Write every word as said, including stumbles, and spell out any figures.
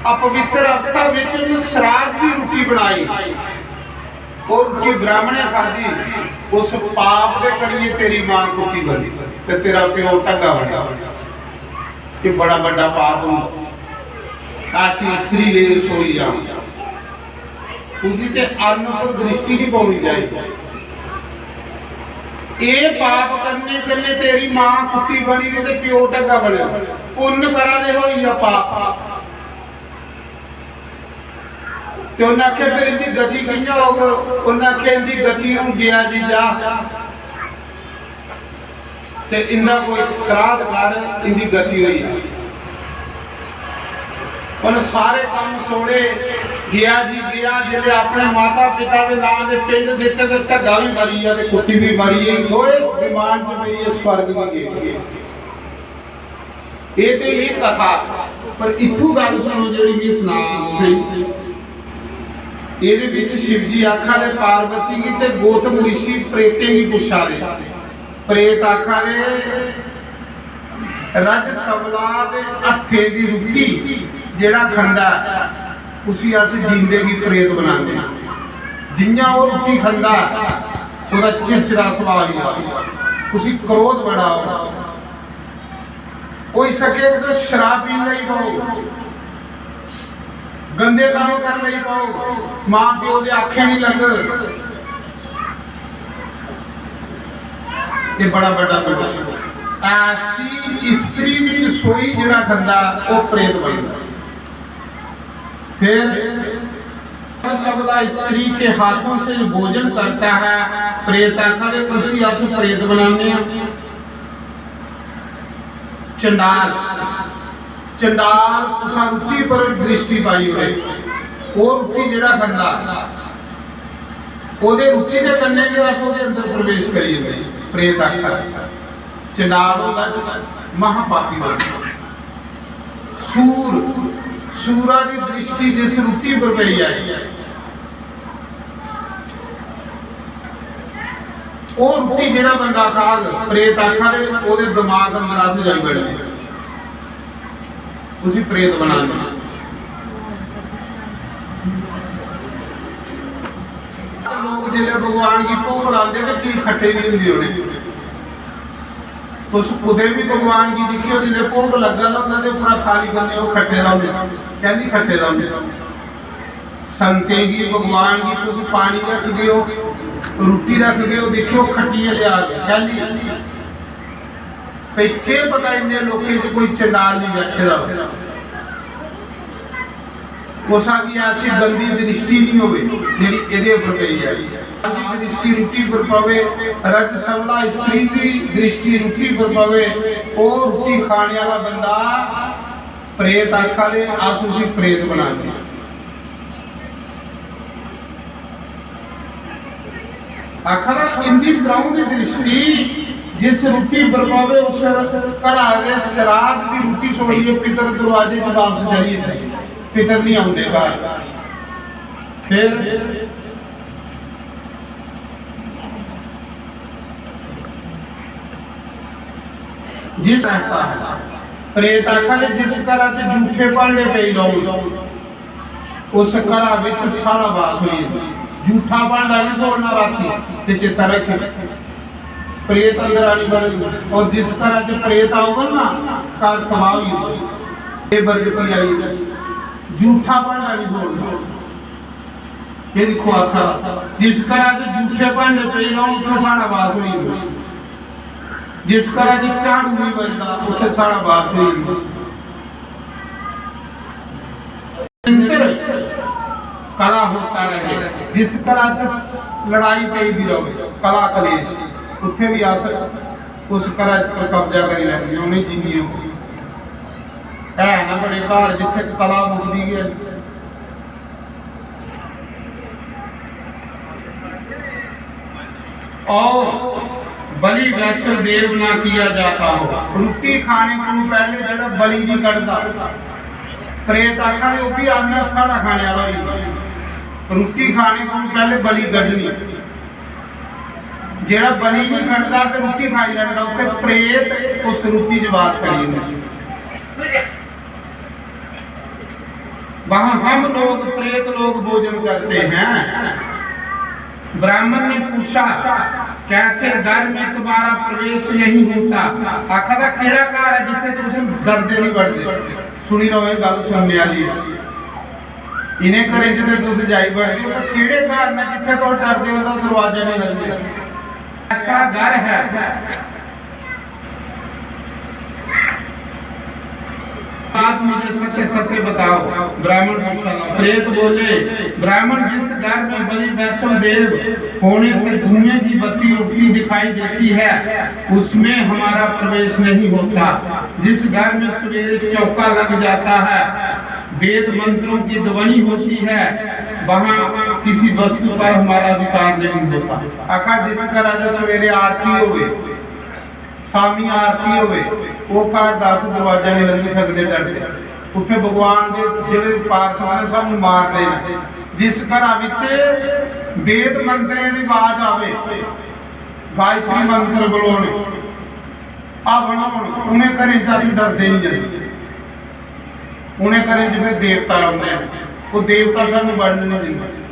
अपवित्र अवस्था विच उन श्राद्ध दी रुट्टी बनाई, ओह रुट्टी ब्राह्मणें खादी, उस पाप दे करियै तेरी मां कुत्ती बनी ते तेरा प्यो ढग्गा बनेआ। ये बड़ा बड्डा पाप होंदा। ऐसी स्त्री दे रसोई जाना, उंदी ते अन्न पर दृष्टि नहीं पौनी चाहिए। एह पाप करने कन्नै तेरी मां कुत्ती बनी दी ते प्यो ढग्गा बनेआ। पुन्न करा दे होई गेआ पाप। ते उन्नै आखेआ, "फिर इंदी गति कि'यां होग?" उन्नै आखेआ, "इंदी गति हून गेआ जी जा, ते इंदा कोई श्राद्ध कर, इंदी गति होई जाग।" उन्न सारे कम्म छोड़े, गेआ जी गेआ। जिसलै अपने माता पिता दे नां दे पिंड दित्ते ते ढग्गा भी मरी गेआ ते कुत्ती भी मरी गेई, दोए विमान च बेहियै स्वर्ग गी गे। एह् ते एह् कथा, पर इत्थूं गल्ल सुनो जेह्ड़ी में सनां तुसें। एह्दे बिच शिव जी आखा दे पार्वती गी ते गौतम ऋषि प्रेतें गी पुच्छा दे। प्रेत आखा दे, रज सबला दे हत्थे दी रुट्टी जेह्ड़ा खंदा ऐ, उसी अस जींदे गी प्रेत बनाने आं। जि'यां ओह् रुट्टी खंदा ऐ, ओह्दा चिड़चिड़ा सुभाऽ होई जा, उसी क्रोध बड़ा होऐ। होई सके ते शराब पीन लगी पवो, गंदे कम्म करन लगी पवो, मां प्यो दे आखे नहीं लगग। ये बड़ा बड़ा दोष। ऐसी स्त्री दी रसोई जेड़ा खंदा, वो प्रेत बनदा। फिर सबला स्त्री के हाथों से जो भोजन करता है, प्रेत आखा दे, उसी अस प्रेत बनाने हैं। चंडाल, चंडाल कुसा रुट्टी पर दृष्टि पाई ओड़े, ओह् रुट्टी जेह्ड़ा खंदा, ओह्दे रुट्टी दे कन्नै गै अस ओह्दे अंदर प्रवेश करी जंदे। प्रेत आखा दे, चंडाल होंदा महापापी बनदा। सूर, सूरा दी दृष्टि जिस रुट्टी पर पेई जाए, ओह् रुट्टी जेह्ड़ा बंदा खाग, प्रेत आखा दे, ओह्दे दमाग अंदर अस जाई बड़ने, उसी प्रेत बनाने। लोक जिसलै भगवान गी भोग लांदे ते की खट्टे दी होंदी उ'नें। तुस कुतै बी भगवान गी दिक्खेओ, जिसलै भोग लग्गा दा होंदा ते उप्परा थाली कन्नै ओह् खट्टे दा होंदा। कैह्ली खट्टे दा होंदा? संगतें गी, भगवान गी तुस पानी रखदे ओ, रुट्टी रखदे ओ, दिक्खेओ खट्टियै लेआ दे। कैह्ली? भई केह् पता इन्ने लोकें च कोई चंडाल निं बैठे दा होऐ। कुसा दी ऐसी गंदी दृष्टि नहीं होवे जेड़ी एदे उपर पेई जाए। गंदी दृष्टि रुट्टी पर पवे, रज सबला स्त्री दी दृष्टि रुट्टी पर पवे, ओ रुट्टी खाने वाला बंदा प्रेत आखा दे, अस उसी प्रेत बनाने। आखा दा, इंदी त्र'ऊं दी दृष्टि जिस रुट्टी पर पवे, उस घरा दे सराध दी रुट्टी छोड़ियै पितर दरवाजे च वापस चली जंदे, पितर नहीं औंदे घर। फिर जिस रहता है, प्रेत आखा दे, जिस घरा च जूठे भांडे पेई रौहन, उस घरा विच साढ़ा वास होई जंदा। जूठा भांडा नहीं छोड़ना राती, ते चेता रखे, प्रेत अंदर आनी बड़ी। और जिस घरा च प्रेत आओगा ना, घर तबाह होई जंदा। ये बरगती आई, जूठा भांडा नहीं छोड़ना। ये दिक्खो आखा, जिस घरा च जूठे भांडे पेई रौहन, उत्थे साढ़ा वास होई जंदा। जिस घरा च झाड़ू नहीं बजदा, उत्थे साढ़ा वास होई जंदा। निरंतर कला होता रहे। जिस घरा च लड़ाई पेई दी रहे, कला कलेश, उत्थे भी अस उस घरा पर कब्जा करी लैंदे, उ'नें जिन्नी होई। है ना बड़े घर जित्थे कला मुकदी गै। और बलि वैश्य देव ना किया जाता हो। रुट्टी खाने को पहले जेह्ड़ा बलि नहीं कड्ढदा, प्रेत आखा दे, ओह् भी आखना साढ़ा खाने वाला होई गेआ। रुट्टी खाने को पहले बलि कड्ढनी। जेह्ड़ा बलि नहीं कड्ढदा ते रुट्टी खाई लैंदा, उत्थे प्रेत उस रुट्टी च वास करी जंदा। वहां हम लोग प्रेत लोग भोजन करते हैं। ब्राह्मण ने पूछा, कैसे घर में तुम्हारा प्रवेश नहीं होता? आखा दा, केड़ा घर है जिथे तुस डरदे नहीं बड़दे? सुनी रहो, ये गल सुनने वाली है। इन्हें घरें च ते तुस जाई बड़दे हो, पर केड़े घर ने जिथे तुस डरदे हो, उंदा दरवाजा नहीं लंघदे? ऐसा घर है। आप मुझे सत्य सत्य बताओ। ब्राह्मण पूछा था। प्रेत बोले, ब्राह्मण, जिस घर में बलि वैष्णव देव होने से धुएं की बत्ती उठती दिखाई देती है, उसमें हमारा प्रवेश नहीं होता। जिस घर में सवेरे चौका लग जाता है, वेद मंत्रों की ध्वनि होती है, वहां किसी वस्तु पर हमारा अधिकार नहीं होता। आखा, जिस घरा च सवेरे आरती होवे, शामी आरती होवे, वो घर दा अस दरवाजा नहीं लंघी सकदे डरदे। उत्थे भगवान दे जेड़े पार्षद ने सानू मारदे ने। जिस घरा विच वेद मंत्रें दी आवाज आवे, गायत्री मंत्र बोलने, हवन होन, उन्हें घरें च अस डरदे नहीं जंदे। उन्हें घरें च फिर देवता रौंदे न, वो देवता सानू वड़न नहीं दिंदे।